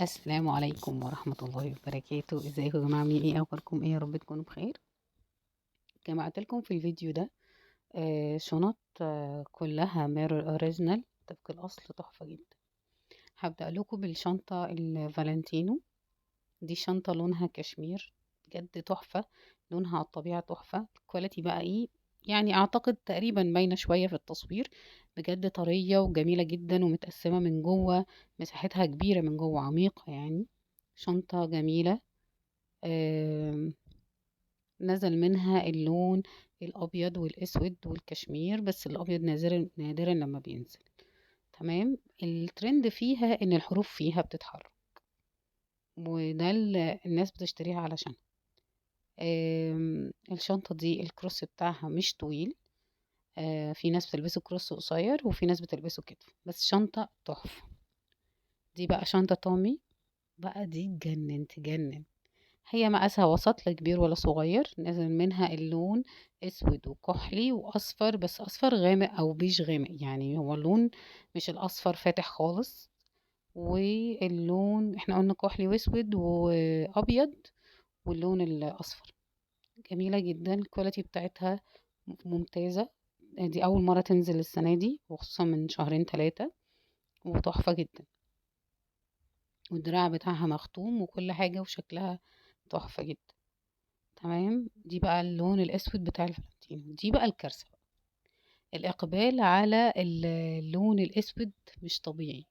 السلام عليكم ورحمة الله وبركاته. ازيكم يا جماعة، عاملين ايه؟ اخباركم ايه؟ يا رب تكونوا بخير. جمعت لكم في الفيديو ده شنط كلها mirror original طبق الاصل، تحفة جدا. هبدأ لكم بالشنطة الفالنتينو. دي شنطة لونها كشمير، بجد تحفة، لونها على الطبيعة تحفة. ال quality بقى ايه يعني، اعتقد تقريبا باينة شوية في التصوير، بجد طرية وجميلة جدا، ومتقسمة من جوه، مساحتها كبيرة من جوه، عميقة يعني. شنطة جميلة. نزل منها اللون الابيض والاسود والكشمير، بس الابيض نادرا لما بينزل. تمام. الترند فيها ان الحروف فيها بتتحرك، وده اللي الناس بتشتريها علشان. الشنطة دي ال cross بتاعها مش طويل، في ناس بتلبسه cross قصير وفي ناس بتلبسه كتف، بس شنطة تحفة. دي بقى شنطة تومي بقى، دي تجنن تجنن. هي مقاسها وسط، لا كبير ولا صغير. نزل منها اللون اسود وكحلي واصفر، بس اصفر غامق او بيج غامق، يعني هو اللون مش الاصفر فاتح خالص. واللون احنا قلنا كحلي واسود وابيض، واللون الاصفر. جميلة جدا، ال quality بتاعتها ممتازة. دي اول مرة تنزل السنة دي، وخصوصا من شهرين 3، وتحفة جدا. والدراع بتاعها مختوم وكل حاجة، وشكلها تحفة جدا. تمام. دي بقى اللون الاسود بتاع الفالنتينو. دي بقى الكارثة بقى، الاقبال على اللون الاسود مش طبيعي.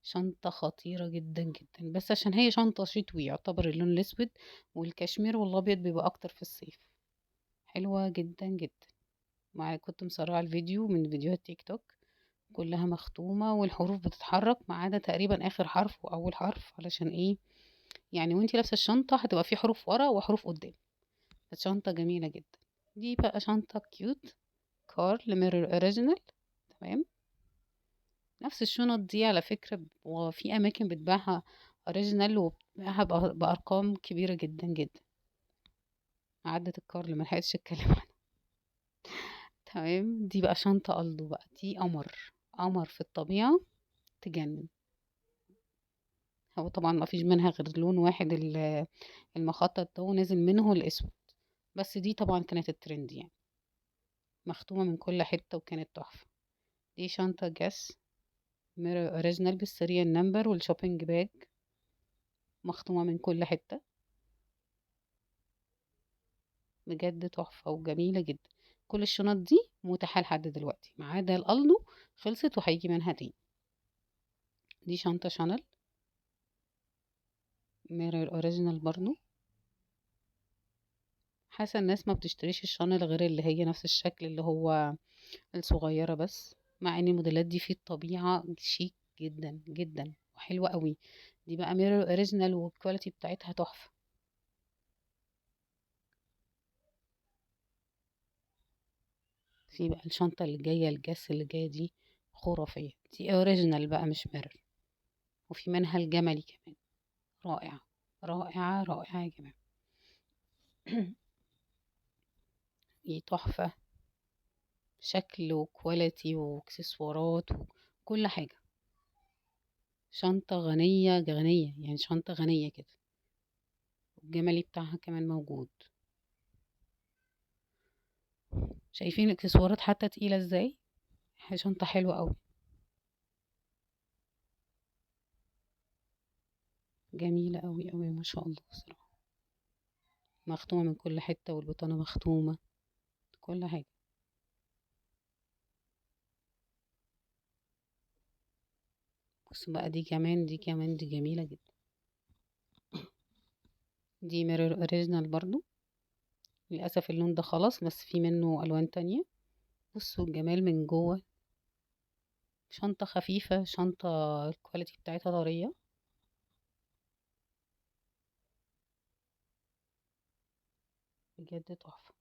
شنطة خطيرة جدا جدا، بس عشان هي شنطة شتوي يعتبر اللون الاسود والكشمير والابيض بيبقى اكتر في الصيف. حلوة جدا جدا. كنت مسرعة الفيديو من فيديوهات تيك توك، كلها مختومة والحروف بتتحرك ما عدا تقريبا اخر حرف واول حرف، علشان ايه يعني وانتي لابسة الشنطة هتبقى في حروف ورا وحروف قدام. شنطة جميلة جدا. دي بقى شنطة cute كارل mirror original. تمام. نفس الشنط دي على فكرة وفي اماكن بتباعها original وبتبيعها بارقام كبيرة جدا جدا. عدت الكارل ما لحقتش اتكلم عنها. تمام. دي بقى شنطة ألدو بقى، دي قمر قمر في الطبيعة، تجنن. هو طبعا ما فيش منها غير لون واحد المخطط ده، ونزل منه الاسود، بس دي طبعا كانت الترند يعني، مختومة من كل حتة وكانت تحفة. دي شنطة جاس mirror original بال serial number وال shopping bag، مختومة من كل حتة، بجد تحفة وجميلة جدا. كل الشنط دي متاحة لحد دلوقتي ما عدا الألدو، خلصت وهيجي منها تاني. دي شنطة شانل mirror original برضو. حاسة الناس ما بتشتريش الشانل غير اللي هي نفس الشكل اللي هو الصغيرة بس، مع ان الموديلات دي في الطبيعة شيك جدا جدا وحلوة قوي. دي بقى mirror original وال quality بتاعتها تحفة. في بقى الشنطة اللي جاية الجاس اللي جاية دي خرافية، دي original بقى مش mirror، وفي منها الجملي كمان. رائعة رائعة رائعة يا جماعة. دي تحفة، شكل و quality واكسسوارات وكل حاجة. شنطة غنية غنية يعني، شنطة غنية كده. الجملي بتاعها كمان موجود. شايفين الاكسسوارات حتى تقيلة ازاي؟ شنطة حلوة قوي، جميلة قوي قوي ما شاء الله. بصراحة مختومة من كل حتة، والبطانة مختومة، كل حاجة. بصوا بقى دي كمان، دي كمان، دي جميلة جدا. دي mirror original برضو، للأسف اللون ده خلاص، بس في منه ألوان تانية. بصوا الجمال من جوه، شنطة خفيفة، شنطة ال quality بتاعتها طرية. بجد تحفة.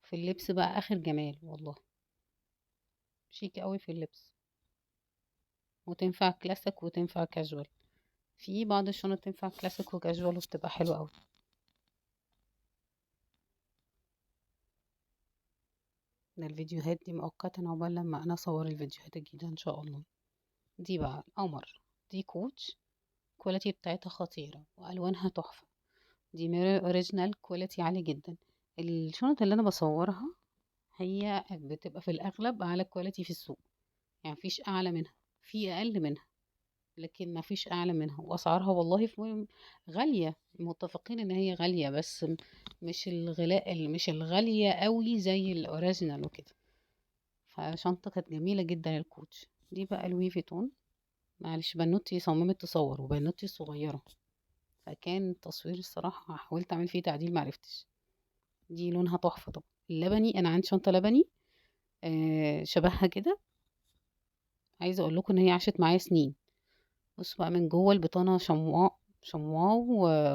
في اللبس بقى آخر جمال والله، شيك قوي في اللبس، وتنفع كلاسيك وتنفع كاجوال. في بعض الشنط تنفع classic و casual وبتبقى حلوة قوي. ده الفيديوهات دي مؤقتا عقبال لما انا اصور الفيديوهات الجديدة ان شاء الله. دي بقى القمر، دي Coach، quality بتاعتها خطيرة والوانها تحفة. دي mirror original، quality عالي جدا. الشنط اللي انا بصورها هي بتبقى في الاغلب اعلى quality في السوق، يعني مفيش اعلى منها، في اقل منها لكن مفيش اعلى منها. واسعارها والله في غالية، متفقين ان هي غالية، بس مش الغلاء، مش الغالية قوي زي ال original وكده. فشنطة كانت جميلة جدا ال Coach. دي بقى Louis Vuitton، معلش بنوتي صممت تصور وبنوتي صغيرة، فكان التصوير الصراحة حاولت اعمل فيه تعديل معرفتش. دي لونها تحفة طبعا، اللبني. انا عندي شنطة لبني شبهها كده، عايزة اقول لكم ان هي عاشت معايا سنين. بصوا بقى من جوه البطانة شمواء شمواء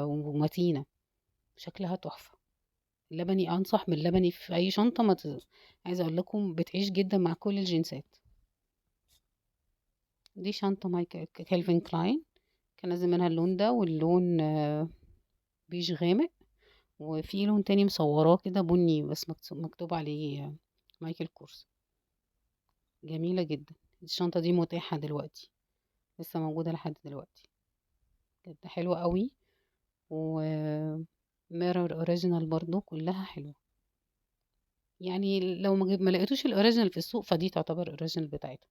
ومتينة، شكلها تحفة. اللبني انصح من اللبني في اي شنطة، ما عايزة اقول لكم بتعيش جدا مع كل الجنسات. دي شنطة مايكل Calvin Klein، كان نازل منها اللون ده واللون بيج غامق، وفي لون تاني مصوراه كده بني بس مكتوب عليه Michael Kors. جميلة جدا الشنطة دي، متاحة دلوقتي، لسه موجودة لحد دلوقتي، بجد حلوة قوي. و mirror original برضو كلها حلوة، يعني لو ما لقيتوش ال original في السوق فدي تعتبر ال original بتاعتها،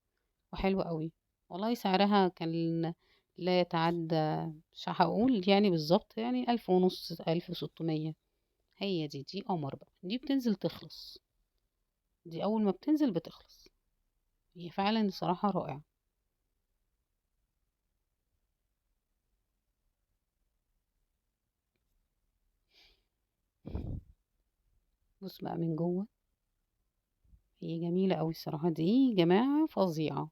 وحلوة قوي والله. سعرها كان لا يتعدى، مش هقول يعني بالظبط، يعني 1500، 1600. هي دي قمر بقى، دي بتنزل تخلص، دي اول ما بتنزل بتخلص، هي فعلا صراحة رائعة. بص بقى من جوه، هي جميلة قوي الصراحة، دي جماعة فظيعة،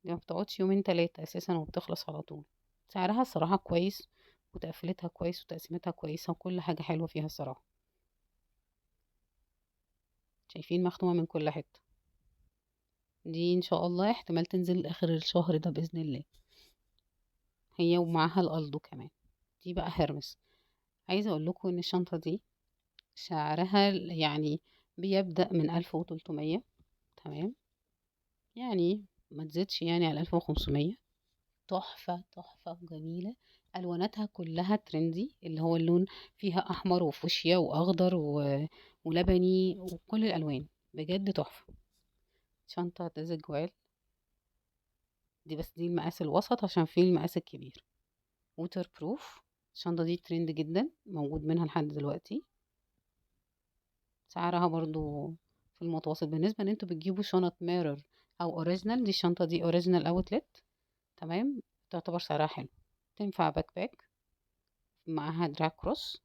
دي ما بتقعدش يومين تلاتة اساسا وبتخلص على طول. سعرها الصراحة كويس، وتقفيلتها كويس، وتقسيمتها كويسة، وكل حاجة حلوة فيها الصراحة. شايفين مختومة من كل حتة. دي ان شاء الله احتمال تنزل اخر الشهر ده بإذن الله، هي ومعاها الألدو كمان. دي بقى Hermes. عايزة اقول لكم ان الشنطة دي سعرها يعني بيبدأ من 1300، تمام، يعني ما تزيدش يعني على 1500. تحفة تحفة جميلة، ألواناتها كلها trendy، اللي هو اللون فيها أحمر وفوشيا وأخضر ولبني وكل الألوان، بجد تحفة. شنطة Desigual دي، بس دي المقاس الوسط عشان في المقاس الكبير. waterproof، الشنطة دي ترند جدا، موجود منها لحد دلوقتي. سعرها برضو في المتوسط بالنسبة ان انتوا بتجيبوا شنط mirror او original. دي الشنطة دي original outlet، تمام، تعتبر سعرها حلو. تنفع backpack معاها دراع cross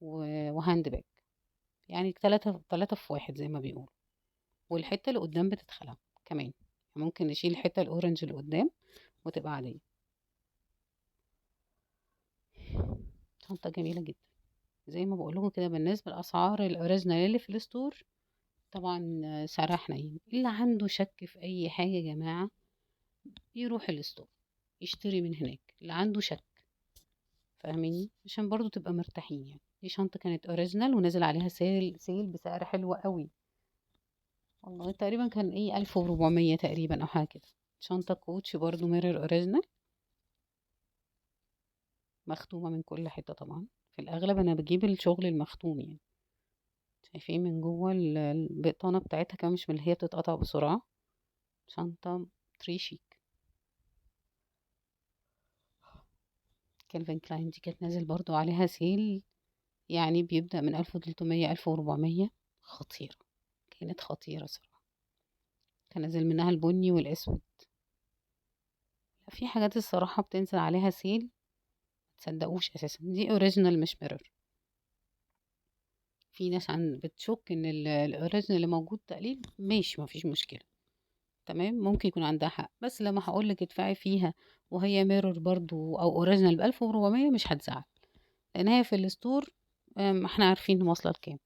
و handbag، يعني تلاتة في واحد زي ما بيقولوا. والحتة اللي قدام بتتخلع كمان، ممكن نشيل الحتة ال orange اللي قدام وتبقى عادية. شنطة جميلة جدا زي ما بقول لكم كده. بالنسبة لأسعار ال original اللي في ال store طبعا سعرها حنين. اللي عنده شك في أي حاجة يا جماعة يروح ال store يشتري من هناك، اللي عنده شك، فاهميني، عشان برضو تبقى مرتاحين. يعني دي شنطة كانت original ونزل عليها sale بسعر حلو قوي والله، تقريبا كان ايه 1400 تقريبا او حاجة كده. شنطة Coach برضو mirror original، مختومة من كل حتة طبعا. في الاغلب انا بجيب الشغل المختوم يعني. شايفين من جوه البطانة بتاعتها كمان مش من اللي هي بتتقطع بسرعة. شنطة très chic. Calvin Klein دي كانت نازل برضو عليها sale، يعني بيبدأ من 1300، 1400. خطيرة، كانت خطيرة صراحة. كان نازل منها البني والأسود. لا، في حاجات الصراحة بتنزل عليها sale متصدقوش أساسا. دي original مش mirror. في ناس بتشك ان ال original اللي موجود تقليد، ماشي مفيش مشكلة، تمام، ممكن يكون عندها حق، بس لما هقولك ادفعي فيها وهي mirror برضو او original ب1400 مش هتزعل، لان هي في ال store، احنا عارفين واصله لكام.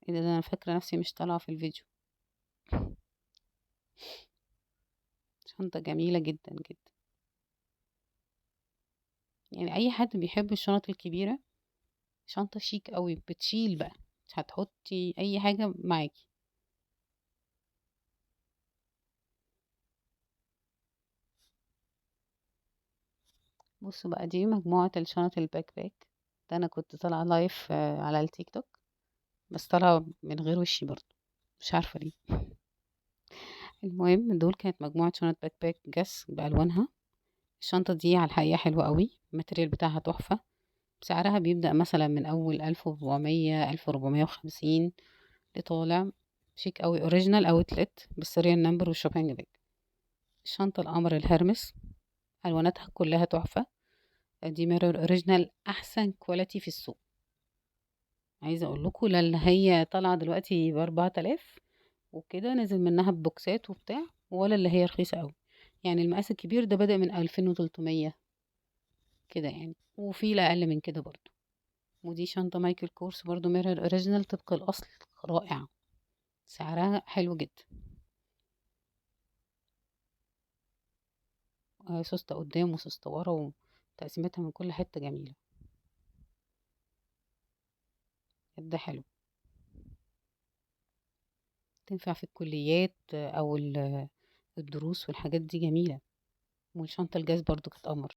ايه ده، انا فاكره نفسي مش طالعه في الفيديو. شنطه جميله جدا جدا، يعني اي حد بيحب الشنط الكبيره، شنطه شيك قوي، بتشيل بقى، مش هتحطي اي حاجه معاكي. بصوا بقى، دي مجموعة الشنط ال backpack. ده انا كنت طالعة live على التيك توك، بس طالعة من غير وشي برضو، مش عارفة ليه. المهم دول كانت مجموعة شنط backpack Guess بألوانها. الشنطة دي على الحقيقة حلوة قوي، ال material بتاعها تحفة. سعرها بيبدأ مثلا من أول 1400، 1450 لطالع. شيك قوي، original outlet بال serial number وال shopping bag. الشنطة القمر ال Hermes ألواناتها كلها تحفة. دي mirror original، احسن quality في السوق. عايزه اقول لكم، لا اللي هي طالعه دلوقتي ب4000 وكده، نزل منها ببوكسات وبتاع، ولا اللي هي رخيصة قوي. يعني المقاس الكبير ده بدأ من 2300 كده يعني، وفي الاقل من كده برضو. ودي شنطه Michael Kors برضو mirror original طبق الاصل، رائعة، سعرها حلو جدا. سوستة قدام وسوستة ورا، وتقسيمتها من كل حتة جميلة. ده حلو، تنفع في الكليات او الدروس والحاجات دي، جميلة. والشنطة ال Guess برضو كانت قمر.